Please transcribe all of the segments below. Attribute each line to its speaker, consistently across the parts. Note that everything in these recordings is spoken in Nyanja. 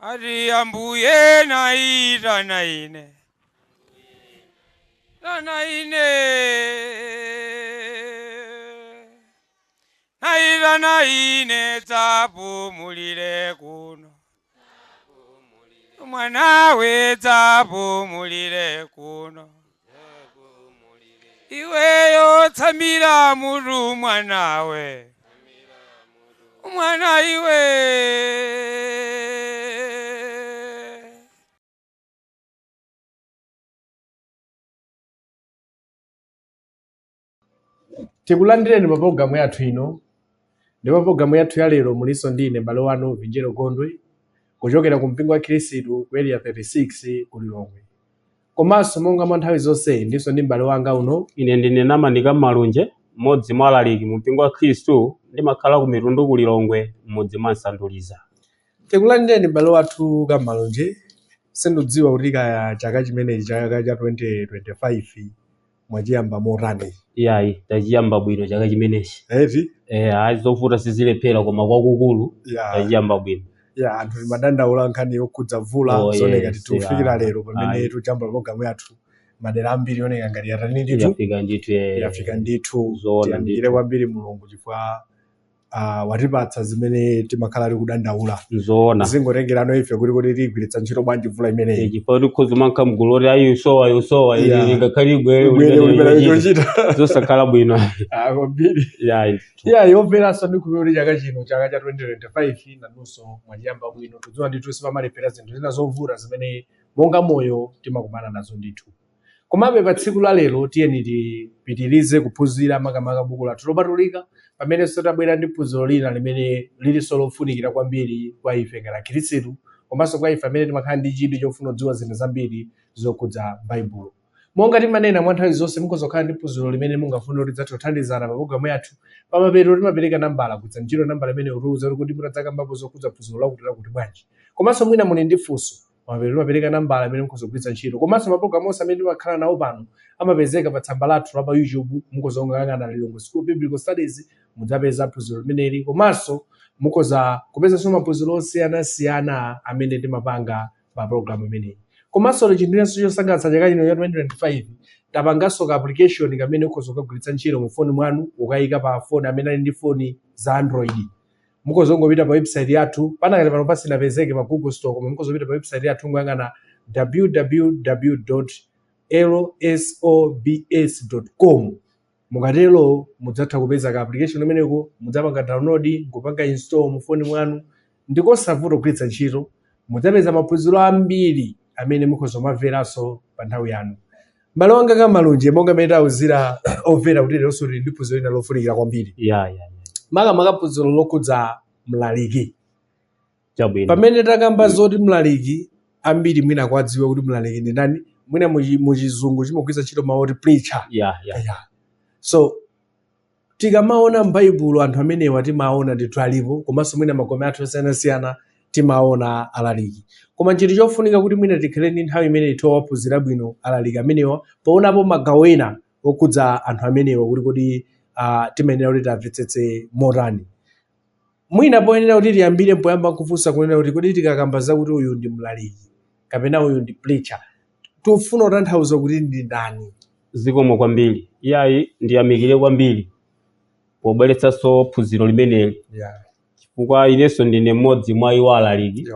Speaker 1: Ati Ambuye naitana ine, tana ine, naitana ine, dzapumulire kuno, mwanawe dzapumulire kuno, iweyo tsamira mutu mwanawe, mwana iwe.
Speaker 2: Tikulandireni pa pologalamu yathu ino. Ndipo pologalamu yathu ya lero mulinso ndi ine m'bale wanu Vinjero Gondwe kuchokera ku mpingo wa Khristu ku Area 36 ku Lilongwe. Komanso monga mwa nthawi zonse ndinso ndi m'bale wanga uno.
Speaker 3: Ine ndine Namanika Malunje, mmodzi mwa alaliki mu mpingo wa Khristu, ndimakhala ku Mitundu ku Lilongwe, mmudzi mwa Nsanduliza.
Speaker 2: Tikulandireni m'bale wathu Kamalunje. Sindidziwa kuti kaya chaka chimenechi, chaka cha 2025, mwachiyamba motani?
Speaker 3: Iyayi, tachiyamba bwino chaka chimenechi.
Speaker 2: Eti?
Speaker 3: Eh, ayi, zovuta sizilephera, koma kwakukulu tachiyamba bwino.
Speaker 2: Ya, anthu timadandaula nkhani yokhudza mvula. Zooneka ndithu kufikira lero pamene tujambula pologalamu yathu, madera ambiri yoneka ngati yatani ndithu?
Speaker 3: Yafika ndithu.
Speaker 2: Yafika ndithu.
Speaker 3: Zoona.
Speaker 2: Tiyamikire kwambiri Mulungu chifukwa watipatsa zimene timakhala tikudandaula.
Speaker 3: Zoona.
Speaker 2: Zingotengerano ife kuti tigwiritsa ntchito bwanji mvula imeneyi.
Speaker 3: Chifukwa tikhoza manka mgulu oti ayi, usowa usowa, ngakhale ibwere
Speaker 2: Ibwere
Speaker 3: ulimene
Speaker 2: ulimene
Speaker 3: yochita.
Speaker 2: chochita.
Speaker 3: Zosakhala bwino.
Speaker 2: Ah, kwambiri.
Speaker 3: Iyayi ndithu.
Speaker 2: Ya, yomveranso, ndikuona kuti chaka chino, chaka cha 2025, nanunso mwachiyamba bwino. Tudziwa ndithu sipamalephera zinthu zina zovuta zimene monga moyo timakumana nazo ndithu. Komabe pa tsiku la lero tiyeni tipitirize kuphunzira makamaka buku lathu lopatulika, pamenenso tabwera ndi phunziro lina limene lilinso lofunikira kwambiri kwa ife ngati Akhristu, komanso kwa ife amene timakhala ndi chidwi chofuna kudziwa zinthu zambiri zokhudza Baibulo. Monga timanena mwa nthawi zonse, mukhoza kukhala ndi phunziro limene mungafune kuti lidzathe kuthandizana pa programu yathu. Pamapeto timapereka nambala, kugwiritsa ntchito nambala imene utiuza kuti mutadzakambapo zokhudza phunziro lakuti lakuti bwanji. Komanso mwina muli ndi funso, pamapeto timapereka nambala imene mukhoza kugwiritsa ntchito. Komanso mapulogalamu onse amene timakhala nawo pano amapezeka pa tsamba lathu la pa YouTube. Mukhoza kungayang'ana Lilongwe School of Biblical Studies, mudzapeza phunziro limeneli. Komanso mukhoza kupezanso maphunziro osiyanasiyana amene timapanga pa programu imeneyi. Komanso chinthu chinanso chosangalatsa, chaka chino cha 2025 tapanganso ka application kamene ukhoza kukagwiritsa ntchito mu foni mwanu, ukayika pa foni amene ali ndi foni za Android. Mukhoza kungopita pa website yathu, panakati pano pasinapezeke pa Google Store, koma mukhoza kupita pa website yathu, ngoyang'ana www.lsobs.com. Mukatero mudzatha kupeza ka application imeneko, mudzapanga download, nkupanga install mu foni mwanu. Ndikosavuta kugwiritsa ntchito. Mudzapeza maphunziro ambiri amene mukhoza kumamveranso pa nthawi yanu. M'bale wanga Kamalunje, monga mmene tauzira omvera kuti leronso tili ndi phunziro lina lofunikira kwambiri,
Speaker 3: Ya.
Speaker 2: makamaka phunziro lokhudza mlaliki.
Speaker 3: Chabwino.
Speaker 2: Pamene takamba zoti mlaliki, ambiri mwina kwadziwa kuti mlaliki ndi ndani. Mwina muchizungu chimagwiritsa ntchito mawu oti preacher.
Speaker 3: Ya.
Speaker 2: Yeah. So tikamaona m'Baibulo anthu amenewa timaona ndithu alipo, komanso mwina magome athu osiyanasiyana timaona alaliki. Koma chinthu chofunika kuti mwina tikhale ndi nthawi imene tiwaphunzira bwino alaliki amenewa, poonapo magawo ena okhudza anthu amenewa, kuti kodi timayenera kuti tamvetsetse motani. Mwina poyenera kuti tiyambire poyamba nkufunsa kunena kuti kodi tikakamba zakuti uyu ndi mlaliki kapena uyu ndi preacher, tikufuna kutanthauza kuti ndi ndani?
Speaker 3: Zikomo kwambiri. Iyayi, ndiyamikire kwambiri pobweretsanso phunziro limeneli, chifukwa inenso ndine mmodzi mwa iwo alaliki.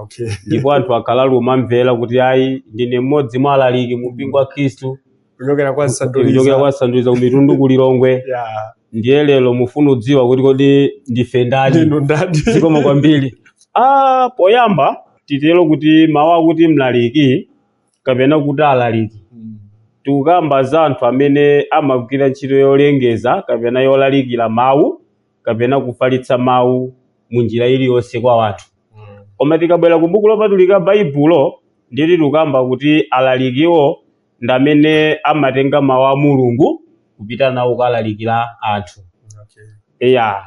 Speaker 3: Ndipo anthu akhala lumamvera kuti ayi, ndine mmodzi mwa alaliki mu mpingo wa Khristu
Speaker 2: kuchokera kwa
Speaker 3: kuchokera
Speaker 2: Nsanduliza.
Speaker 3: kwa Nsanduliza ku Mitundu ku Lilongwe. Ndiye lero mufuna udziwa kuti kodi ndife ndani?
Speaker 2: Ndinu ndani?
Speaker 3: Zikomo kwambiri. Poyamba titero kuti mawu akuti mlaliki kapena kuti alaliki, tikukamba za anthu amene amagwira ntchito yolengeza kapena yolalikira mawu kapena kufalitsa mawu mu njira iliyonse kwa anthu. Koma tikabwera ku buku lopatulika Baibulo, nditi tikukamba kuti alalikiwo ndi amene amatenga mawu a Mulungu kupita nawo kukalalikira anthu. Eya,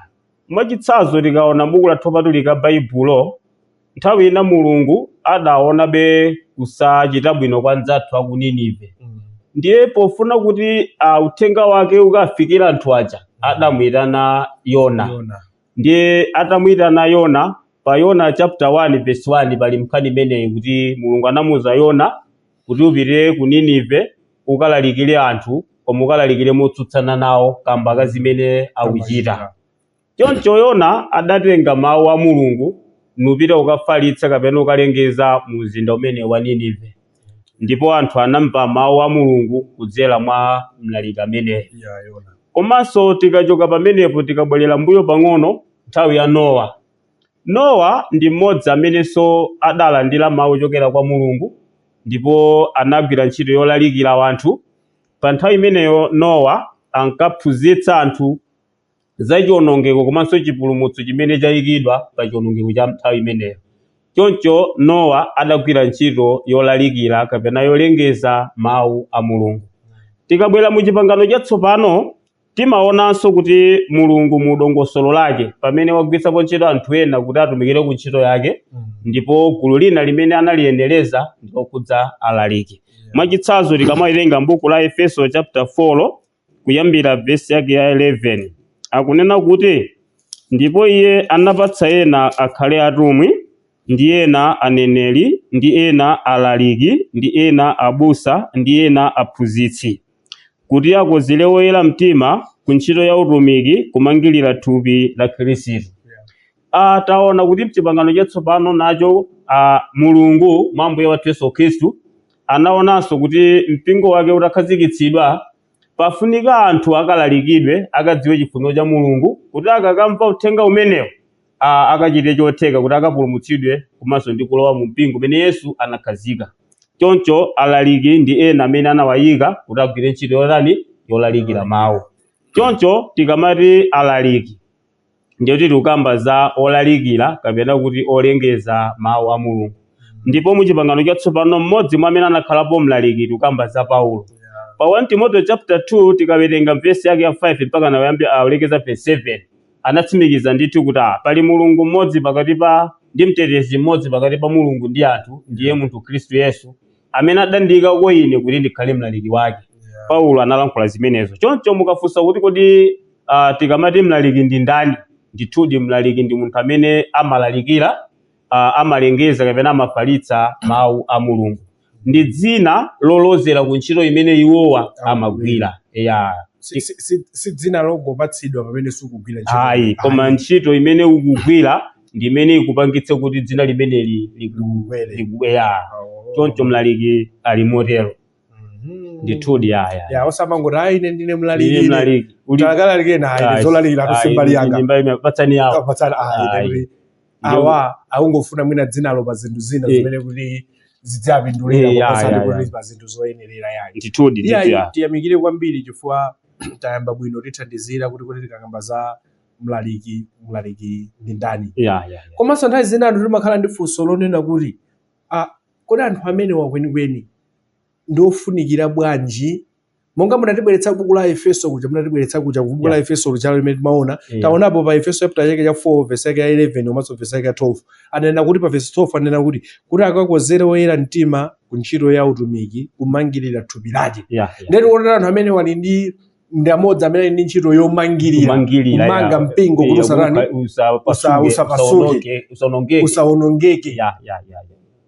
Speaker 3: mwachitsanzo tikaona buku lathu lopatulika Baibulo, nthawi ina Mulungu adaonabe kusachita bwino kwa anzathu aku Ninive. Ndiye pofuna kuti uthenga wake ukafikira anthu aja, adamuyitana Yona.
Speaker 2: Yona.
Speaker 3: Ndiye atamuyitana Yona, Pa Yona chapter 1 verse 1 pali nkhani imeneyi kuti Mulungu anamuwuza Yona kuti upite ku Ninive ukalalikire anthu, koma ukalalikire motsutsana nawo kamba ka zimene akuchita. Choncho Yona adatenga mawu a Mulungu nupita kukafalitsa kapena kukalengeza mu mzinda umene wa Ninive, ndipo anthu anamva mawu a Mulungu kudzera mwa mlaliki ameneyo.
Speaker 2: Ya Yona.
Speaker 3: Komanso tikachoka pamenepo tikabwerera mbuyo pang'ono, nthawi ya Nowa. Nowa ndi mmodzi amenenso adalandira mawu ochokera kwa Mulungu ndipo anagwira ntchito yolalikira wanthu. Pa nthawi imeneyo Nowa ankaphunzitsa anthu za chiwonongeko komanso chipulumutso chimene chayikidwa pa chiwonongeko cha nthawi imeneyo. Choncho Nowa adagwira ntchito yolalikira kapena yolengeza mawu a Mulungu. Tikabwera mu chipangano chatsopano, timaonanso kuti Mulungu mu dongosolo lake pamene wagwiritsapo ntchito anthu ena kuti atumikire ku ntchito yake, ndipo gulu lina limene analiyenereza ndi lokhudza alaliki. Mwachitsanzo, tikamawerenga m'buku la Efeso chapter 4 kuyambira vesi yake ya 11, akunena kuti ndipo iye anapatsa ena akhale atumwi, ndi ena aneneri, ndi ena alaliki, ndi ena abusa, ndi ena aphunzitsi, kuti akonzere oyera mtima ku ntchito ya utumiki, kumangirira thupi la Khristu. Taona kuti mchipangano chatsopano nacho Mulungu mwa Ambuye wathu Yesu Khristu anaonanso kuti mpingo wake utakhazikitsidwa, pafunika anthu akalalikidwe, akadziwe chifuniro cha Mulungu, kuti akakamva uthenga umenewo akachite chotheka kuti akapulumutsidwe komanso ndi kulowa mu mpingo umene Yesu anakhazika. Choncho alaliki ndi ena amene anawayika kuti agwire ntchito yotani? Yolalikira mawu. Choncho tikamati alaliki, ndiye kuti tikukamba za olalikira kapena kuti olengeza mawu a Mulungu. Ndipo mu chipangano chatsopano mmodzi mwa amene anakhalapo mlaliki tikukamba za Paulo. Pa 1 Timoteo chapter 2 tikawerenga vesi yake ya 5 mpaka nawayambi awulekeza verse 7, anatsimikiza ndithu kuti pali Mulungu mmodzi pakati pa ndi mtetezi mmodzi pakati pa Mulungu ndi anthu, ndiye munthu Khristu Yesu, amene adandiyika kwa ine kuti ndikhale mlaliki wake. Paulo analankhula zimenezo. Choncho mukafunsa kuti kodi tikamati mlaliki ndi ndani, ndithudi mlaliki ndi munthu amene amalalikira, amalengeza kapena amafalitsa mawu a Mulungu. Ndi dzina lolozera ku ntchito imene iwowa amagwira. Ya.
Speaker 2: Si dzina longopatsidwa pamene sukugwira ntchito.
Speaker 3: Ayi, koma ntchito imene ukugwira ndi imene ikupangitse kuti dzina limeneli
Speaker 2: Likugwere.
Speaker 3: Ya. Choncho mlaliki ali motero. Ndithudi, ya.
Speaker 2: Ya, osamangoti ayi, ine ndine mlaliki.
Speaker 3: Ndine mlaliki.
Speaker 2: Takalalikire na ayi, zolalikira tusimbali yanga.
Speaker 3: Mbali patsani yawo.
Speaker 2: Patsani ayi,
Speaker 3: Ayi.
Speaker 2: kuti awa akungofuna mwina dzinalo pa zinthu zina zimene kuti zidzapindulira, koma osati kuti pa zinthu zoyenerera yayi.
Speaker 3: Ndithudi, ndithu.
Speaker 2: Iyayi,
Speaker 3: Ya.
Speaker 2: tiyamikire kwambiri chifukwa tayamba bwino, tithandizira kuti tikakamba za mlaliki, mlaliki ndi ndani?
Speaker 3: Ya.
Speaker 2: Komanso nthawi zina anthu timakhala ndi funso lonena kuti kodi anthu amene wakwenikweni ndi ofunikira bwanji? Monga munatibweretsa buku la Efeso kuja, munatibweretsa kuja ku buku la Efeso kuja limene timaona, taonapo pa Efeso chapter chake cha 4 verse yake ya 11 komanso verse yake ya 12, anena kuti pa verse 12 anena kuti akakonzere oyera mtima ku ntchito ya utumiki, kumangirira thupi lake.
Speaker 3: Ya.
Speaker 2: Ndeti kuona anthu amene wali ndi amodzi amene ali ndi ntchito yomangirira,
Speaker 3: Kumangirira,
Speaker 2: kumanga mpingo kuti usatani?
Speaker 3: Usapasuke,
Speaker 2: Usapasuke.
Speaker 3: usawonongeke.
Speaker 2: Usawonongeke.
Speaker 3: Ya.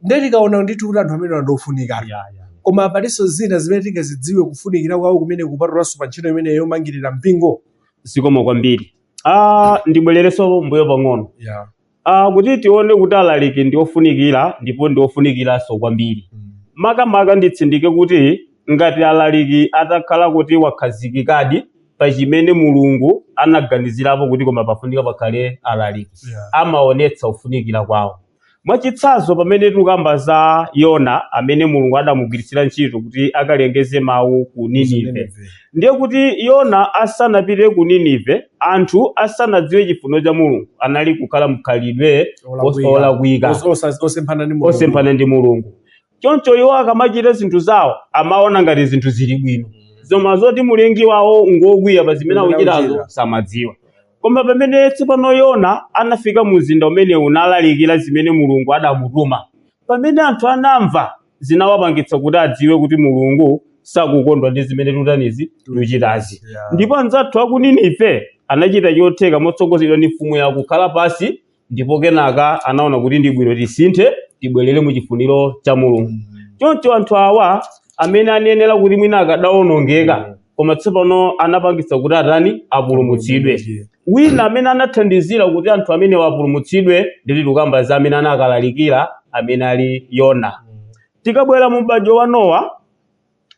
Speaker 2: Ndeti tikaona ndithu kuti anthu amene ndi ofunikira,
Speaker 3: Ya.
Speaker 2: koma palinso zina zimene tingazidziwe kufunikira kwawo kumene kupatulanso pa ntchito imene yomangirira mpingo?
Speaker 3: Zikomo kwambiri. Ndibwererenso mbuyo pang'ono.
Speaker 2: Ya.
Speaker 3: Kuti tione kuti alaliki ndi ofunikira, ndipo ndi ofunikiranso kwambiri. Makamaka nditsindike kuti ngati alaliki atakhala kuti wakhazikikadi pa chimene Mulungu anaganizirapo kuti koma pafunika pakhale alaliki, amaonetsa kufunikira kwawo. Mwachitsanzo, pamene tikukamba za Yona amene Mulungu adamugwiritsira ntchito kuti akalengeze mawu ku Ninive, ndiye kuti Yona asanapite ku Ninive, anthu asanadziwe chifuniro cha Mulungu, anali kukhala mkhalidwe olakwika,
Speaker 2: osemphana ndi Mulungu.
Speaker 3: Osemphana ndi Mulungu. Choncho iwo akamachita zinthu zawo amaona ngati zinthu zili bwino, zoma zoti mulengi wawo ngokwiya pa zimene
Speaker 2: zimene
Speaker 3: akuchitazo
Speaker 2: akuchita.
Speaker 3: samadziwa. Koma pamene tsopano Yona anafika mu mzinda umene unalalikira zimene Mulungu adamutuma, pamene anthu anamva, zinawapangitsa kuti adziwe kuti Mulungu sakukondwa ndi zimene tutanizi tuchitazi.
Speaker 2: Yeah.
Speaker 3: Ndipo anzathu aku Ninive anachita chotheka motsogozedwa ndi mfumu yakukhala pasi. Ndipo kenaka anaona kuti ndi bwino tisinthe, tibwerere mu chifuniro cha Mulungu. Choncho anthu awa amene anenera kuti mwina akadawonongeka, koma tsopano anapangitsa kuti atani? Apulumutsidwe. Wina amene anathandizira kuti anthu amene apulumutsidwe ndi tikukamba za amene anakalalikira, amene ali Yona. Tikabwera mu m'badwo wa Nowa,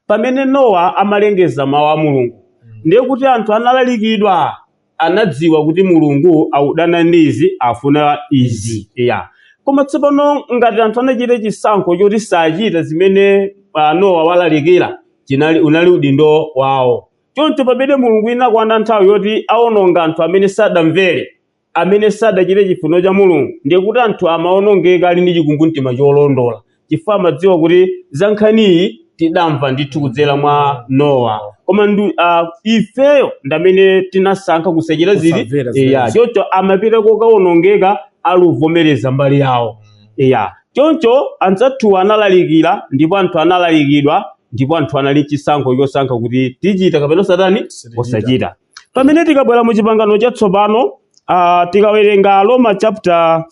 Speaker 3: pamene Nowa amalengeza mawu a Mulungu, ndiye kuti anthu analalikidwa, anadziwa kuti Mulungu audana ndi izi, afuna izi ya. Koma tsopano ngati anthu anachita chisankho choti sachita zimene Nowa walalikira, chinali unali udindo wawo. Choncho pamene Mulungu inakwana nthawi yoti awononga anthu amene sadamvere, amene sadachite chifuniro cha Mulungu, ndiye kuti anthu amaonongeka ali ndi chikumbumtima cholondola, chifukwa amadziwa kuti za nkhaniyi tidamva ndithu kudzera mwa Nowa, koma ifeyo ndamene tinasankha kusachita zili
Speaker 2: Kusamvera
Speaker 3: iya.
Speaker 2: zimenezo.
Speaker 3: Choncho amapita kokaonongeka aluvomereza mbali yawo iya. Choncho anzathuwa analalikira, ndipo anthu analalikidwa, ndipo anthu anali chisankho chosankha kuti tichita kapena osatani?
Speaker 2: Sitichita.
Speaker 3: Osachita. Pamene tikabwera mu Chipangano Chatsopano, tikawerenga Roma chapter,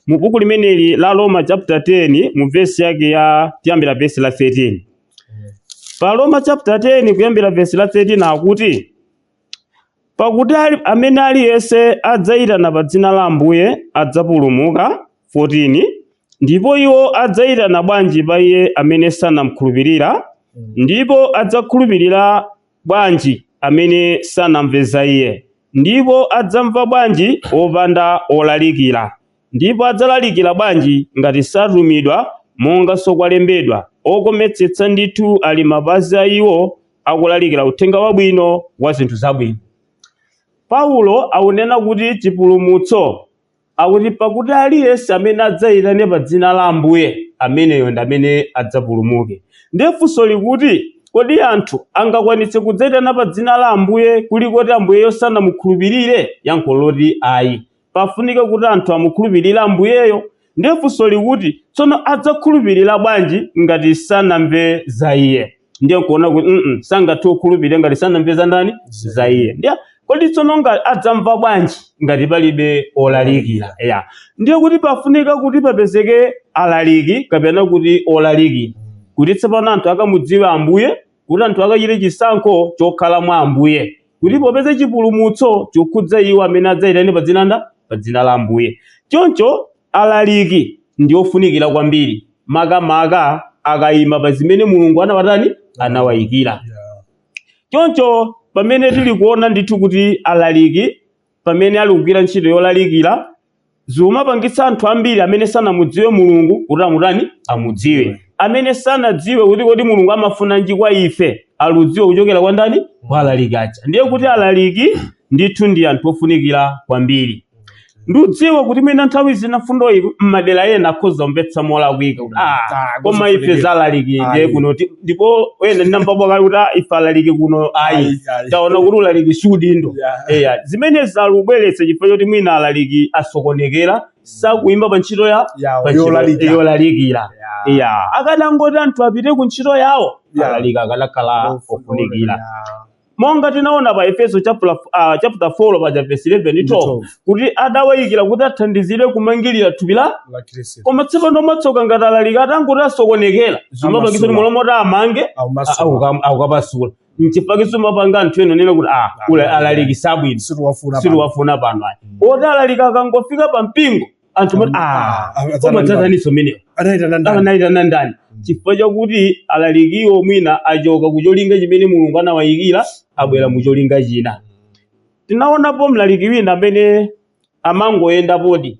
Speaker 3: mu buku limeneli la Roma chapter 10, mu vesi yake ya, tiyambira vesi la 13. Pa Roma chapter 10 kuyambira vesi la 13 akuti, "Pakuti amene aliyense adzayitana pa dzina la Ambuye adzapulumuka." 14, "Ndipo iwo adzayitana bwanji pa iye amene sanamkhulupirira? Ndipo adzakhulupirira bwanji amene sanamve za iye? Ndipo adzamva bwanji opanda olalikira? Ndipo adzalalikira bwanji ngati satumidwa? Monganso kwalembedwa, okometsetsa ndithu ali mapazi a iwo akulalikira uthenga wabwino wa zinthu zabwino." Paulo akunena kuti chipulumutso, akuti pakuti aliyense amene adzayitane pa dzina la Ambuye, ameneyo ndi amene adzapulumuke. Ndiye funso likuti, kodi anthu angakwanitse kudzayitana pa dzina la Ambuye kuli koti Ambuyeyo sanamukhulupirire? Yankho loti ayi, pafunika kuti anthu amukhulupirire Ambuyeyo. Ndiye funso likuti, tsono adzakhulupirira bwanji ngati sanamve za iye? Ndiye nkuona kuti sangathe kukhulupirira ngati sanamve za ndani? Za iye. Ndiye kodi tsono adzamva bwanji ngati palibe olalikira? Ya, ndiye kuti pafunika kuti papezeke alaliki kapena kuti olalikira, kuti tsopano anthu akamudziwe Ambuye, kuti anthu akachite chisankho chokhala mwa Ambuye, kuti popeze chipulumutso chokhudza iwo amene adzayitane pa dzina nda pa dzina la Ambuye. Choncho alaliki ndi ofunikira kwambiri, makamaka akayima pa zimene Mulungu anawatani? Anawayikira. Choncho pamene tili kuona ndithu kuti alaliki pamene ali kugwira ntchito yolalikira, zimapangitsa anthu ambiri amene sanamudziwe Mulungu kuti amutani? Amudziwe. Amene sanadziwe kuti kodi Mulungu amafunanji kwa ife, aludziwe kuchokera kwa ndani? Kwa alaliki aja. Ndiye kuti alaliki ndithu ndi anthu ofunikira kwambiri. Ndiudziwe kuti mwina nthawi zina fundo iyi mmadera ena akhoza kumvetsa molakwika kuti koma ife zalaliki ndiye kuno ndipo ena ndinamvapo kale kuti ife alaliki kuno ayi, taona kuti ulaliki siudindo. Eya, zimene zalubweretsa chifukwa choti mwina alaliki asokonekera, sakuyimba pa ntchito ya pa ntchito
Speaker 2: yolalikira.
Speaker 3: yolalikira. Eya, akanangoti anthu apite ku ntchito yawo, alaliki akanakhala ofunikira. Monga tinaona pa Efeso chapter 4 paja verse 11 ndi 12,
Speaker 2: 12.
Speaker 3: kuti adawayikira kuti athandizire kumangirira thupi la
Speaker 2: la Khristu.
Speaker 3: Koma tsopano matsoka ngati alaliki atangoti asokonekera, zimapangitsa kuti mulomo amange
Speaker 2: Aumasula.
Speaker 3: Aukapasula. Nchifukwa mapanga anthu ena nena kuti ule alaliki sabwino,
Speaker 2: Sitiwafuna pano.
Speaker 3: Sitiwafuna pano ayi. Oti alaliki akangofika pa mpingo, anthu mati koma dzazaniso menewo
Speaker 2: Anayitana ndani?
Speaker 3: Anayitana ndani? Chifukwa chakuti alalikiwo mwina achoka kucholinga chimene Mulungu anawayikira, abwera mucholinga china. Tinaonapo mlaliki wina amene amangoyenda podi.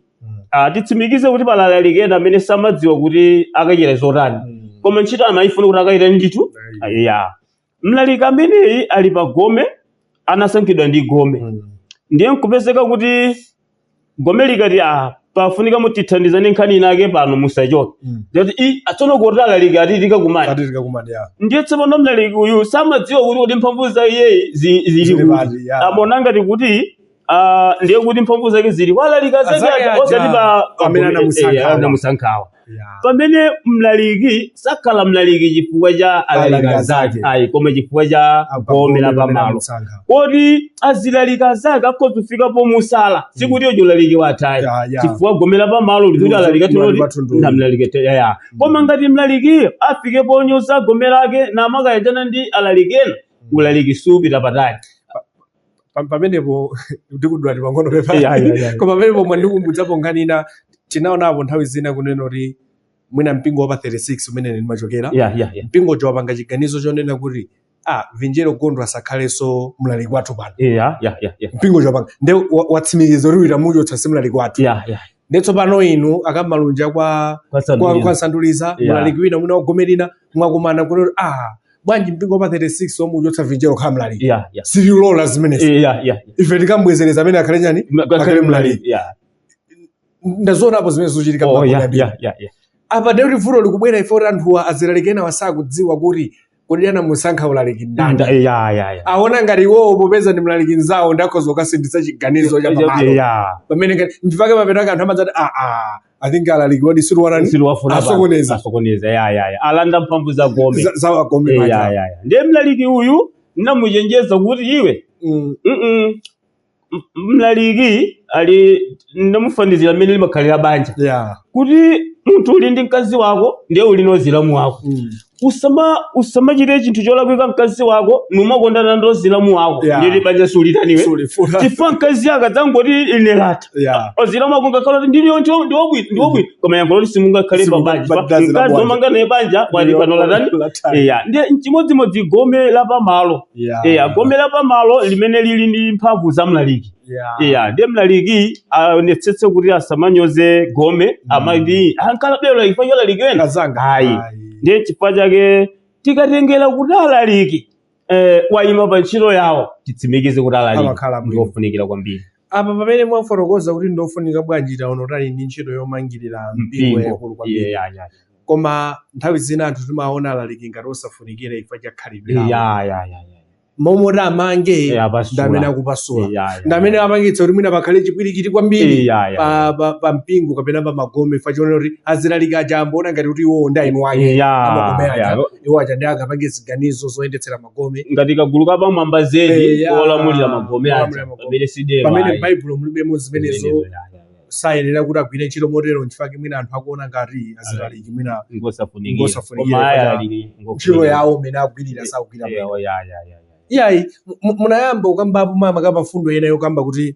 Speaker 3: Titsimikize kuti pali alaliki ena amene samadziwa kuti akachita zotani, koma ntchito amayifuna kuti akachita ndithu. Ya, mlaliki ameneyi ali pa gome, anasankhidwa ndi gome. Ndiye nkupezeka kuti gome likati, pafunika mutithandizane nkhani inake pano, musachoke. Ndiyoti i atsono kuti alaliki ati tikakumana.
Speaker 2: Ati tikakumana, ya.
Speaker 3: Ndiye tsopano mlaliki uyu samadziwa kuti mphamvu za iyeyi zili
Speaker 2: Zili
Speaker 3: kuti.
Speaker 2: pati, ya.
Speaker 3: Amona ngati kuti ndiye kuti mphamvu zake zili kwa alaliki azake
Speaker 2: Azake
Speaker 3: aja,
Speaker 2: aja,
Speaker 3: osati pa
Speaker 2: amene anamusankhawa.
Speaker 3: Anamusankhawa. Pamene mlaliki sakhala mlaliki chifukwa cha alaliki
Speaker 2: Alaliki
Speaker 3: anzake
Speaker 2: anzake.
Speaker 3: ayi, koma chifukwa cha gome la pamalo. Koti azilaliki anzake akhoza kufika pomusala, sikuti ujo ulaliki wathayi, chifukwa gome la pamalo likuti alaliki
Speaker 2: Mlaliki
Speaker 3: atoloti
Speaker 2: wathu ndi uyu.
Speaker 3: namlaliki ya. Koma ngati mlalikiyo afike ponyoza gome lake namakayanjana ndi alaliki ena, ulaliki supita patali.
Speaker 2: Pamenepo ndikudwati pang'ono pepa.
Speaker 3: Ya.
Speaker 2: Koma pamenepo mwandikumbutsapo nkhani ina tinaonapo nthawi zina kunena kuti mwina mpingo wa pa 36 umene ndimachokera,
Speaker 3: ya.
Speaker 2: mpingo wapanga chiganizo chonena kuti Vinjero Gondo asakhalenso mlaliki wathu pano.
Speaker 3: Ya.
Speaker 2: Mpingo wapanga nde watsimikiza kuti wita muchotsa si mlaliki wathu.
Speaker 3: Ya.
Speaker 2: Nde tsopano inu akamalunja kwa kwa Sanduliza, mlaliki wina mwina wagome lina mwakumana kunena kuti bwanji mpingo wa pa 36 wamuchotsa Vinjero khala mlaliki?
Speaker 3: Ya.
Speaker 2: Sitilola zimenezi.
Speaker 3: Ya.
Speaker 2: Ife tikambwezereza amene akhale chani, akhale mlaliki. Ndazionapo zimene zochitika m'magome ambiri.
Speaker 3: Ya.
Speaker 2: Apa ndekuti vuto likubwera ife kuti anthuwa azilaliki ena wasakudziwa kuti kodi anamusankha ulaliki ndani.
Speaker 3: Ya.
Speaker 2: Aona ngati iwowo popeza ndi mlaliki nzawo ndakhoza kukasinditsa chiganizo cha pamalo. Pamene ngati ndipake mapetaka anthu amadzati I think alaliki wadi siluwanani.
Speaker 3: Siluwafuna.
Speaker 2: Asokoneza.
Speaker 3: Asokoneza, ya, alanda mphamvu za gome.
Speaker 2: Za wagome
Speaker 3: Ya.
Speaker 2: paja.
Speaker 3: Ya, ndiye mlaliki uyu namuchenjeza kuti iwe, mlaliki ali namufanizira mmene limakhalira banja, kuti munthu uli ndi mkazi wako ndiye uli nozilamu wako. Usamachite chinthu cholakwika mkazi wako numakondana ndi ozilamu wako, ndiye banja sulitaniwe.
Speaker 2: Sulifuna.
Speaker 3: Chifukwa mkazi akadzangoti ine latha, ozilamu wako ngakhala kuti ndiliyo ndiwabwino ndiwabwino, koma yankho loti simungakhale pa banja. Mkazi womanga naye banja wati pano latani. Eya, ndiye nchimodzimodzi gome la pamalo. Eya, gome la pamalo limene lili ndi mphamvu za mlaliki. Eya, ndiye mlaliki aonetsetse kuti asamanyoze gome, amati ankhala belo chifukwa cholaliki wena.
Speaker 2: Kazanga.
Speaker 3: Ayi. Ndiye chifukwa chake tikatengera kuti alaliki wayima pa ntchito yawo, titsimikize kuti alaliki
Speaker 2: Amakhala bwino.
Speaker 3: ndiofunikira kwambiri.
Speaker 2: Apa pamene mwafotokoza kuti ndofunika bwanji, taona utali ndi ntchito yomangirira mpingo
Speaker 3: mpingo
Speaker 2: yaikulu kwambiri.
Speaker 3: Ya.
Speaker 2: Koma nthawi zina anthu timaona alaliki ngati osafunikira chifukwa cha khalidwe lawo.
Speaker 3: Ya.
Speaker 2: Momwe amange
Speaker 3: Apasula.
Speaker 2: ndamene akupasula,
Speaker 3: Ya.
Speaker 2: ndamene apangitsa kuti mwina pakhale chipwirikiti kwambiri
Speaker 3: Ya.
Speaker 2: pa mpingo kapena pa magome, chifukwa chonena kuti azilaliki aja amboona ngati kuti iwowo ndi ainu ake amagome aja, iwo aja ndi angapange ziganizo zoyendetsera magome.
Speaker 3: Ngati kagulu kapamwamba zedi olamulira magome aja,
Speaker 2: olamulira magome.
Speaker 3: pamene sidero.
Speaker 2: Pamene
Speaker 3: ayi.
Speaker 2: m'Baibulo mulibemo zimenezo.
Speaker 3: Zimenezo, ya.
Speaker 2: Sayenera kuti agwire ntchito motero, nchifukwa mwina anthu akuona ngati azilaliki mwina
Speaker 3: Ngosafunikira.
Speaker 2: Ngosafunikira,
Speaker 3: Koma aya
Speaker 2: chifukwa
Speaker 3: alaliki
Speaker 2: ntchito
Speaker 3: ngofunikira.
Speaker 2: yawo mmene agwirira sakugwira bwino.
Speaker 3: Ya.
Speaker 2: Iyayi, munayamba kukambapo mama kamba fundo ena yokamba kuti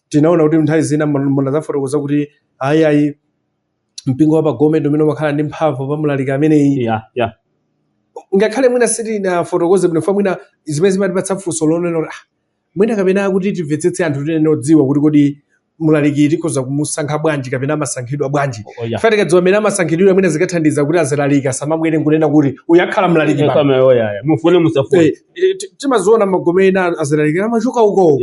Speaker 2: tinaona kuti nthawi zina munazafotokoza kuti ayiayi mpingo wa pagome ndi umene umakhala ndi mphamvu pa mlaliki ameneyi.
Speaker 3: Ya.
Speaker 2: Ngakhale mwina sitinafotokoze bwino, fa mwina zimene zimatipatsa funso lonena kuti mwina kapena kuti timvetsetse anthu tinene odziwa kuti kodi mlaliki tikhoza kumusankha bwanji kapena amasankhidwa bwanji.
Speaker 3: Oh, ya.
Speaker 2: Fa tikadziwa amene amasankhidwira, mwina zikathandiza kuti azilaliki asamabwere nkunena kuti uyu akhala mlaliki pano.
Speaker 3: Kama oh, ya. Mufune musafune.
Speaker 2: Timaziona magome ena azilaliki amachoka uko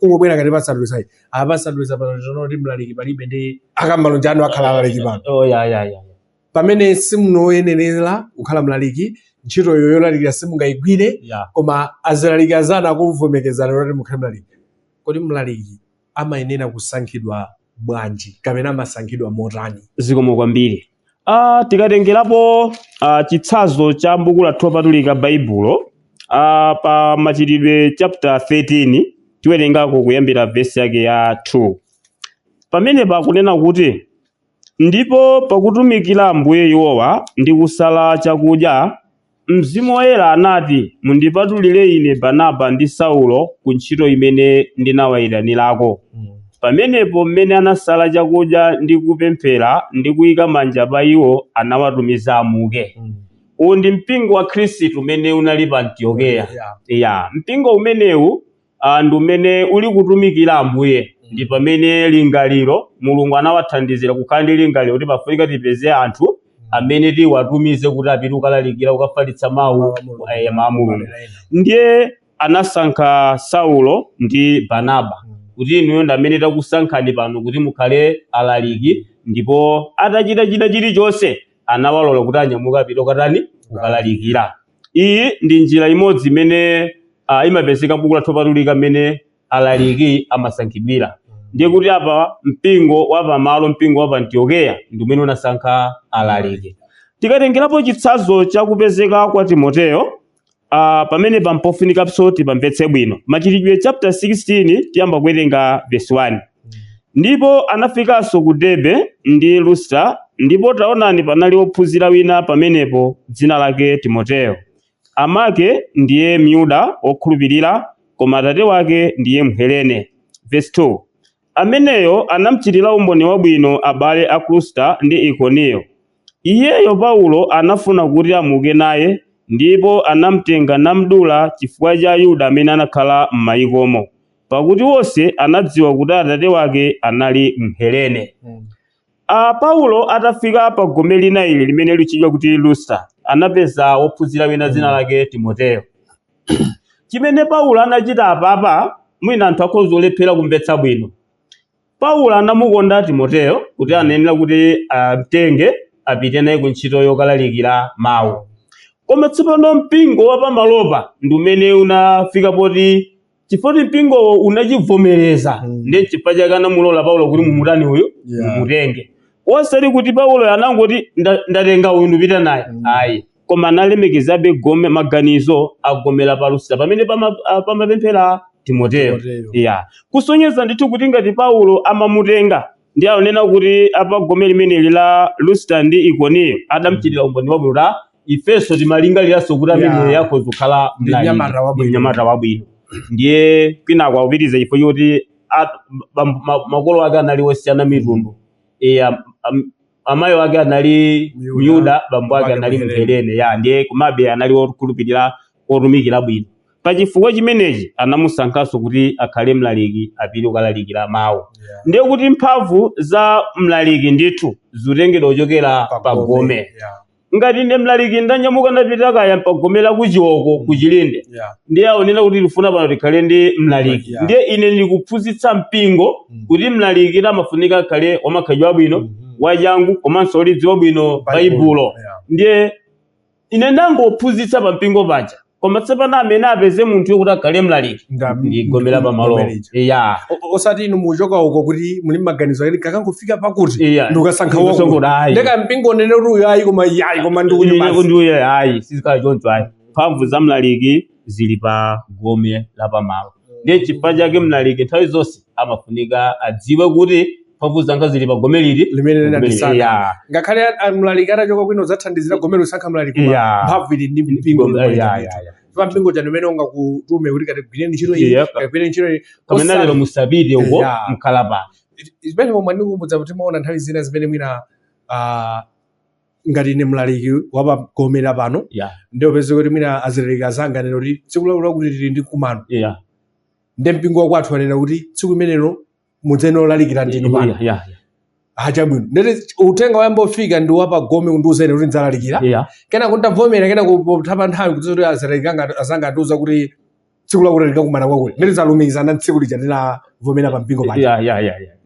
Speaker 2: kungobwera ngati pasandulizayi apasanduliza pano, tinoona kuti mlaliki palibe ndi akammalonja anu akhala alaliki pano.
Speaker 3: Oh, ya.
Speaker 2: Pamene simunoyenerera kukhala mlaliki, ntchitoyo yolalikira simungayigwire, koma azilaliki azana akuvomekezana kuti mukhale mlaliki. Kodi mlaliki amayenera kusankhidwa bwanji kapena amasankhidwa motani?
Speaker 3: Zikomo kwambiri. Tikatengerapo chitsanzo cha buku lathu lopatulika Baibulo, pa Machitidwe chapter 13 tiwerengako kuyambira vesi yake ya 2. Pamene pakunena kuti, ndipo pakutumikira Ambuye iwowa ndi kusala chakudya, Mzimu Woyera anati, mundipatulire ine Barnaba ndi Saulo ku ntchito imene ndinawayitanirako. Pamenepo mmene anasala chakudya ndi kupemphera ndi kuyika manja pa iwo, anawatumiza amuke. Uwu ndi mpingo wa Khristu umene unali pa Antiokeya. Ya, mpingo umenewu ndi umene uli kutumikira Ambuye, ndi pamene lingaliro Mulungu anawathandizira kukhala ndi lingaliro kuti pafunika tipeze anthu amene tiwatumize kuti apite kukalalikira, kukafalitsa mawu mawu a Mulungu. Ndiye anasankha Saulo ndi Barnaba kuti inuyo ndi amene takusankhani pano kuti mukhale alaliki, ndipo atachita china chilichonse anawalola kuti anyamuka apite kukatani, kukalalikira. Iyi ndi njira imodzi imene imapezeka m'buku lathu lopatulika mmene alaliki amasankhidwira. Ndiye kuti apa mpingo wapamalo, mpingo wa pa Antiokeya ndi umene unasankha alaliki. Tikatengerapo chitsanzo chakupezeka kwa Timoteyo, pamene pampofunikaso tipamvetse bwino. Machitidwe chapter 16, tiyamba kuwerenga verse 1. Ndipo anafikanso ku Derbe ndi Lustra, ndipo taonani, panali wophunzira wina pamenepo, dzina lake Timoteyo. Amake ndiye Myuda wokhulupirira, koma atate wake ndiye Mhelene. Verse 2. Ameneyo anamuchitira umboni wabwino abale a ku Lustra ndi Ikoniyo. Iyeyo Paulo anafuna kuti amuke naye, ndipo anamtenga namdula chifukwa cha Ayuda amene anakhala m'mayikomo, pakuti wonse anadziwa kuti atate wake anali Mhelene. Paulo atafika pa gome lina ili limene litchedwa kuti Lustra, anapeza wophunzira wina dzina lake Timoteyo. Chimene Paulo anachita apapa, mwina anthu akhoza kulephera kumvetsa bwino. Paulo anamukonda Timoteyo kuti anenera kuti amtenge apite naye ku ntchito yokalalikira mawu. Koma tsopano mpingo wa pamalopa ndi umene unafika poti, chifukwa kuti mpingowo unachivomereza, ndi chifukwa chake anamulola Paulo kuti mumutani uyu, mumutenge. Osati kuti Paulo anangoti, "Ndatenga uyu, ndipita naye," ayi, koma analemekezabe gome, maganizo agomera pa Lustra pamene pamapemphera Timoteyo.
Speaker 2: Timoteyo.
Speaker 3: Ya, kusonyeza ndithu kuti ngati Paulo amamutenga, ndi aonena kuti apa gome limeneli la Lustra ndi Ikoniyo adamuchitira umboni wabwino, kuti ifenso timalingaliranso kuti amene yakhoza kukhala
Speaker 2: Ndi
Speaker 3: mlaliki,
Speaker 2: mnyamata wabwino.
Speaker 3: ndi mnyamata wabwino. Ndiye kwinako akupitiriza chifukwa choti makolo ake anali osiyana mitundu. Amayi ake anali
Speaker 2: Myuda,
Speaker 3: Myuda, bambo ake
Speaker 2: ake
Speaker 3: anali
Speaker 2: Mhelene.
Speaker 3: Mhelene. Ya, ndiye komabe anali wokhulupirira, otumikira bwino. Pachifukwa chimenechi anamusankhanso kuti akhale mlaliki, apite kukalalikira mawu. Ndiye kuti mphamvu za mlaliki ndithu zikutengedwa kuchokera pagome. Ngati ine mlaliki ndanyamuka, ndapita kaya pagome la kuchioko, kuchilinde, ndiye aonena kuti tifuna pano tikhale ndi mlaliki, ndiye ine ndikuphunzitsa mpingo kuti mlaliki amafunika akhale wamakhalidwe abwino, wachangu, komanso olidziwa bwino Baibulo. Ndiye ine ndangophunzitsa pa mpingo paja, koma tsopano amene apeze munthu kuti akhale mlaliki ndigomera pamalo.
Speaker 2: Gomera ija.
Speaker 3: Ya.
Speaker 2: Osati inu mukuchoka uko kuti muli maganizo akuti kakangofika pakuti ndikukasankha
Speaker 3: Ndikusankha
Speaker 2: wako,
Speaker 3: ayi.
Speaker 2: ndeka mpingo unene kuti uyu ayi, koma yayi, koma ndikuti basi.
Speaker 3: Ndiuye ayi, sizikhala choncho ayi. Mphamvu za mlaliki zili pa gome la pamalo. Ndiye chifukwa chake mlaliki nthawi zonse amafunika adziwe kuti mphamvu zanga zili pa gome lili
Speaker 2: limene linandisankha.
Speaker 3: Ya.
Speaker 2: Ngakhale mlaliki atachoka kwino udzathandizira gome losankha mlaliki, koma mphamvu ili ndi mpingo.
Speaker 3: Ya.
Speaker 2: Pa mpingo chanu umene ungakutume kuti katigwireni ntchito iyi, katigwireni ntchito iyi.
Speaker 3: Kapena lero musapite uko, mkhala pano.
Speaker 2: Zimene momwe ndikumbudza kuti timaona nthawi zina zimene mwina ngati ine mlaliki wapagomera pano, ndiye upeze kuti mwina azilaliki azanga anena kuti tsiku lakuti lakuti tili ndi kumano, ndiye mpingo wakwathu anena kuti tsiku limenelo mudzene olalikira ndinu pano. Achabwino, ndete uthenga wayamba ofika ndi wapagome kundiuza ine kuti ndidzalalikira, kenako ndavomera, kenako potapa nthawi kuti kuti azilaliki azanga andiuza kuti tsiku lakuti likakumana kwakuti, ndete zalumikizana tsiku lija ndinavomera pa mpingo paja.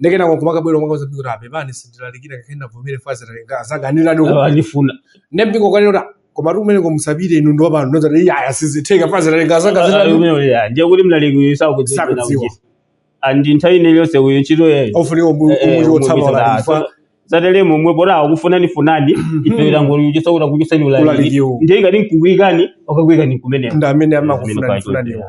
Speaker 2: Ndekenako nkumakabwera kumakauza mpingo kuti apepani, sindilalikira ngakhale ndavomere, fa azilaliki azanga andirani uko.
Speaker 3: Andifuna.
Speaker 2: Ne mpingo kanena kuti koma kumeneko musapite, inu ndi wapano, ndozati yaya, sizitheka, fa azilaliki azanga zitani.
Speaker 3: Ndiye kuti mlaliki uyu
Speaker 2: Sakudziwa.
Speaker 3: sakudziwa andi nthawi ine yonse uyu ntchito yeyo
Speaker 2: ofunika umuchotsa maulaliki.
Speaker 3: Zatere momwe pora akufunani funani, ife tangochotsa kuti akuchotsani ulaliki.
Speaker 2: Ulalikiwo.
Speaker 3: Ndiye ngati nkukwikani, wakakwikani kumeneko.
Speaker 2: Ndi amene amakufuna funaniwo.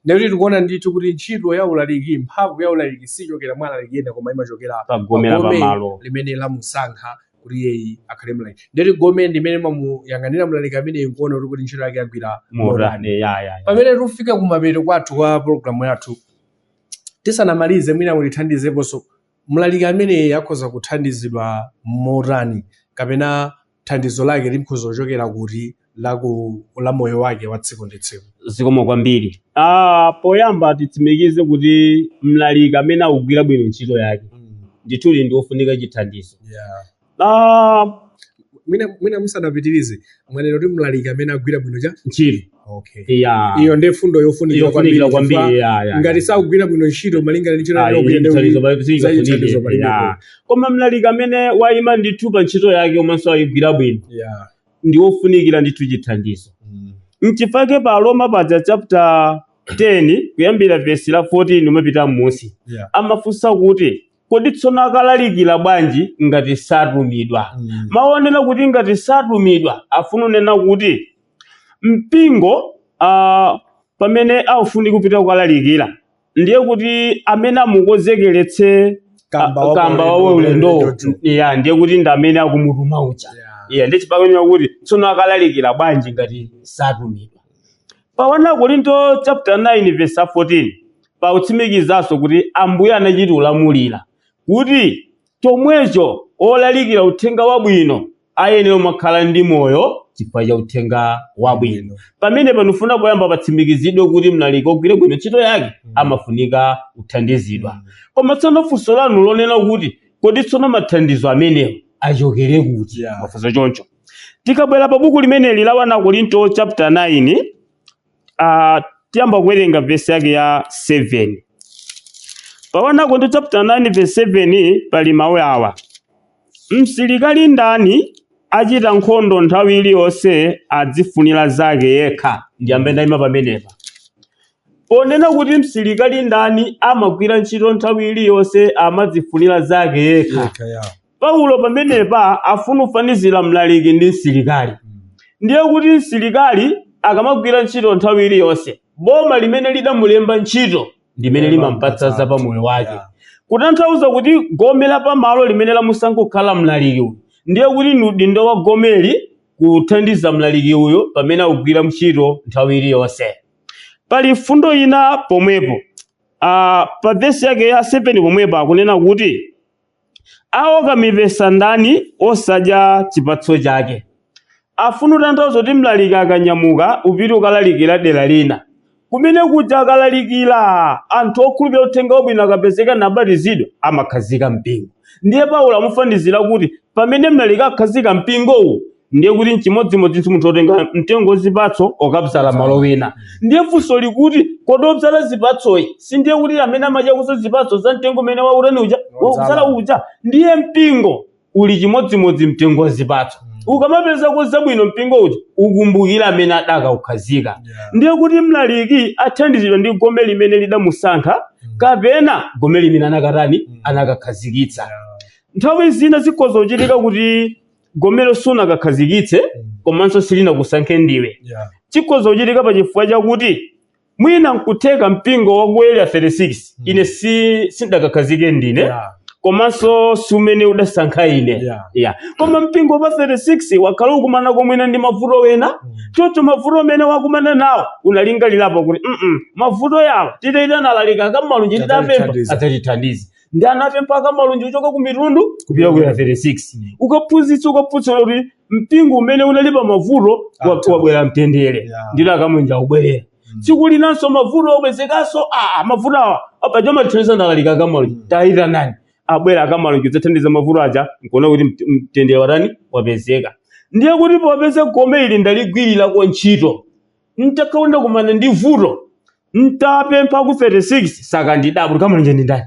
Speaker 2: Ndekuti tikuona ndithu kuti ntchito ya ulaliki, mphamvu ya ulaliki sichokera mwa alaliki ena, koma imachokera
Speaker 3: pagomera
Speaker 2: pagome
Speaker 3: pamalo
Speaker 2: limene lamusankha kuti iyeyi akhale mlaliki. Ndeti gome ndimene mamuyang'anira mlaliki ameneyi nkuona kuti ntchito yake agwira motani.
Speaker 3: Motani, ya.
Speaker 2: Pamene tikufika kumapeto kwathu kwa programu yathu, tisanamalize, mwina mutithandizeponso, mlaliki ameneyi akhoza kuthandizidwa motani, kapena thandizo lake likhoza kuchokera kuti la moyo wake wa tsiku ndi tsiku?
Speaker 3: Zikomo kwambiri. Poyamba titsimikize kuti mlaliki amene akugwira bwino ntchito yake ndithudi ndi wofunika chithandizo.
Speaker 2: Mwina musanapitirize, mwanena kuti mlaliki amene agwira bwino cha
Speaker 3: ntchito.
Speaker 2: Okay.
Speaker 3: Ya.
Speaker 2: Iyo ndiye fundo yofunikira
Speaker 3: yofunikira
Speaker 2: kwambiri,
Speaker 3: kwambiri.
Speaker 2: chifukwa
Speaker 3: Ya.
Speaker 2: ngati sakugwira bwino ntchito malingana ndi ntchito
Speaker 3: Ah,
Speaker 2: yake,
Speaker 3: chithandizo
Speaker 2: chithandizo palibepo.
Speaker 3: Ya. Koma mlaliki amene wayima ndithu pa ntchito yake komanso ayigwira bwino ndi wofunikira ndithu chithandizo. Nchifake pa Roma paja chapter 10 kuyambira vesi la 14 umapita m'munsi, amafunsa kuti kodi tsono akalalikira bwanji ngati satumidwa? Mawu onena kuti ngati satumidwa afuna unena kuti mpingo pamene aufuni kupita kukalalikira, ndiye kuti amene amukonzekeretse
Speaker 2: Kamba
Speaker 3: kamba
Speaker 2: wa
Speaker 3: wa ulendo
Speaker 2: ulendo.
Speaker 3: ya ndiye kuti ndi amene akumutuma uja. Yeah, ndi chipakwenera kuti tsono akalalikira bwanji ngati satumidwa. Pa 1 Korinto chapter 9 verse 14 pautsimikizanso kuti Ambuye anachita ulamulira kuti chomwecho olalikira uthenga wabwino ayenera umakhala ndi moyo chifukwa cha uthenga wabwino. Pamene panofuna poyamba patsimikizidwe kuti mlaliki ogwire bwino ntchito yake amafunika kuthandizidwa. Koma tsono funso lanu lonena kuti kodi tsono mathandizo amenewo achokere kuti? Mafunso choncho. Tikabwera pa buku limeneli la 1 Korinto chapter 9, tiyamba kuwerenga vesi yake ya 7. Pa 1 Korinto chapter 9 verse 7 pali mawu awa: msilikali ndani achita nkhondo nthawi iliyonse adzifunira zake yekha. Ndiyambe ndayima pamenepa. Ponena kuti msilikali ndani amagwira ntchito nthawi iliyonse amadzifunira zake yekha, Paulo pamenepa afuna kufanizira mlaliki ndi msilikali. Ndiye kuti msilikali akamagwira ntchito nthawi iliyonse, boma limene lidamulemba ntchito ndimene limampatsa za pamoyo wake. Kutanthauza kuti gome la pamalo limene lamusankha kukhala mlaliki uyu, ndiye kuti ni udindo wa gomeli kuthandiza mlaliki uyu pamene akugwira ntchito nthawi iliyonse. Pali fundo ina pomwepo, pa vesi yake ya 7 pomwepo akunena kuti awoka mipesa ndani osadya chipatso chake. Afuna kutanthauza kuti mlaliki akanyamuka upite ukalalikira dera lina, kumene kuja akalalikira anthu okhulupirira uthenga wabwino akapezeka nabatizidwa amakhazika mpingo. Ndiye Paulo amufanizira kuti pamene mlaliki akhazika mpingowu, ndiye kuti nchimodzimodzi munthu otenga mtengo wazipatso okabzala malo wina. Ndiye funso likuti kodi obzala zipatsoyi si ndiye kuti amene amadya kuso zipatso za mtengo umene wautani uja waubzala uja? Ndiye mpingo uli chimodzimodzi mtengo wa zipatso. Ukamapezako zabwino mpingo uja ukumbukira amene adakaukhazika. Ndiye kuti mlaliki athandizidwa ndi gome limene lidamusankha kapena gome limene anakatani anakakhazikitsa. Nthawi zina zikhoza kuchitika kuti gomelo sunakakhazikitse komanso silinakusankhe ndiwe. Chikhoza kuchitika pa chifukwa chakuti mwina nkutheka mpingo wa ku area 36 ine sindakakhazike ndine, komanso sumene udasankha ine. Koma mpingo pa 36 wakhala ukumana komwena ndi mavuto wena. Choncho mavuto amene wakumana nawo unalingalirapo kuti mavuto yawo titaitana alaliki akamalunji titapempha adzatithandiza. Ndi anapempha akamalunji kuchoka ku mitundu kupita ku area 36. Ukaphunzitsa kuti mpingo umene unali pa mavuto wabwera mtendere. Ndilo akamalunji akubwerera. Tsiku linanso mavuto opezekanso, mavuto awa apaja amathandiza ndalalika akamalunji tayitanani abwera akamalunji kudzathandiza mavuto aja, nkuona kuti mtendere watani wapezeka. Ndiye kuti popeza gome ili ndaligwirirako ntchito, ntakhaunda kumana ndi vuto ntapempha ku 36 sakandidabwa kuti kamalunji ndi ndani,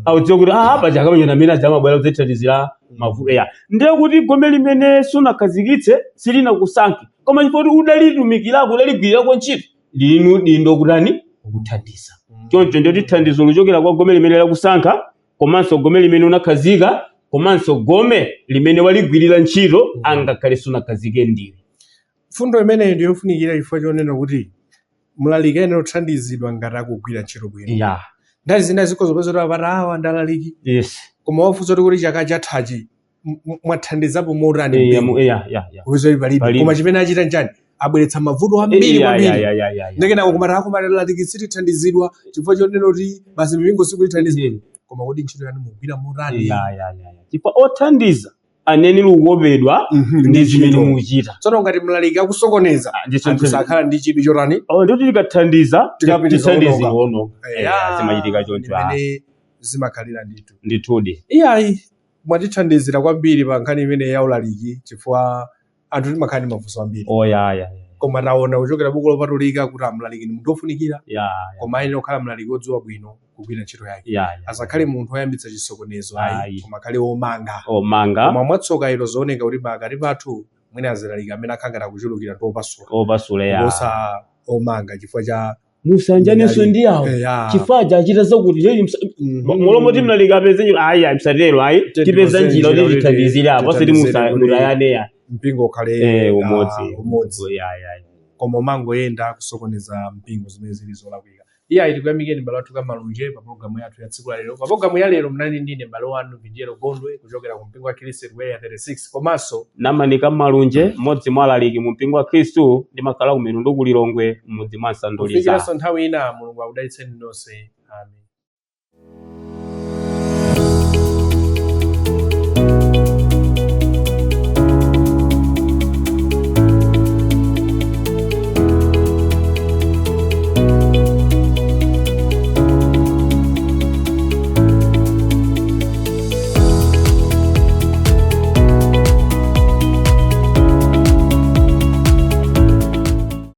Speaker 3: audziwe kuti paja akamalunji amene aja amabwera kudzathandizira mavuto ya. Ndiye kuti gome limene sunakhazikitse silinakusankhe, koma chifukwa kuti udalitumikirako udaligwirirako ntchito linu dindo kutani kukuthandiza. Choncho ndiye kuti thandizo luchokera kwa gome limene lakusankha, komanso gome limene unakhazika, komanso gome limene waligwirira ntchito angakhale sunakhazike ndiwe.
Speaker 2: Fundo imeneyi ndiyofunikira chifukwa chonena kuti mlaliki ayenera kuthandizidwa ngati akugwira ntchito bwino. Nthawi zina zikhoza kupeza kuti apata awa ndi alaliki, koma wafunsa kuti chaka chathachi mwathandizapo motani mpingo? Kupeza kuti palibe. Koma chimene achita nchani? Abweretsa mavuto ambiri kwambiri. Ndekena kumati akumati alaliki sitithandizidwa chifukwa chonena kuti basi mipingo sikutithandiza. Koma kodi ntchito yanu mugwira motani?
Speaker 3: Chifukwa othandiza aneni lukopedwa ndi zimene muchita.
Speaker 2: Tsono ngati mlaliki akusokoneza, anthu sakhala ndi chidwi chotani?
Speaker 3: Ndikuti tikathandiza tithandize kuwononga. Zimachitika choncho.
Speaker 2: Zimene zimakhalira ndithu.
Speaker 3: Ndithudi.
Speaker 2: Iyayi, mwatithandizira kwambiri pa nkhani imene ya ulaliki, chifukwa anthu timakhala ndi mafunso ambiri. Koma taona kuchokera buku lopatulika kuti mlaliki ndi munthu wofunikira, koma ayenera kukhala mlaliki wodziwa bwino kugwira ntchito yake. Asakhale munthu woyambitsa chisokonezo ayi, koma akhale womanga. Koma mwatsoka ilo zooneka kuti pakati pathu mwina azilaliki amene akhangata kuchulukira ndi opasula.
Speaker 3: Opasula,
Speaker 2: Kuposa omanga chifukwa cha
Speaker 3: Musanjanenso ndi awo
Speaker 2: Eya.
Speaker 3: chifukwa achita zakuti leli molomoti mlaliki apeze njira, ayi ayi, msatero ayi, tipeza
Speaker 2: tikonze
Speaker 3: njira
Speaker 2: njira
Speaker 3: kuti
Speaker 2: kuti
Speaker 3: tithandizire apo, osati
Speaker 2: tithandizire kuti
Speaker 3: mutayaneya.
Speaker 2: Mpingo ukhale
Speaker 3: Umodzi.
Speaker 2: Umodzi.
Speaker 3: Ya, ya, ya.
Speaker 2: Koma umangoyenda kusokoneza mpingo, zimene zili zolakwika. Iye ayi, tikuyamikeni m'bale wathu Kamalunje pa programu yathu ya tsiku la lero. Pa programu ya lero mnali ndine m'bale wanu Vinjero Gondwe kuchokera ku mpingo wa Khristu ku Area 36, komanso
Speaker 3: Namanika Malunje, mmodzi mwa alaliki mu mpingo wa Khristu, ndimakhala ku Mitundu ku Lilongwe, m'mudzi mwa Nsanduliza.
Speaker 2: Kufikiranso nthawi ina, Mulungu akudalitseni nonse, amen.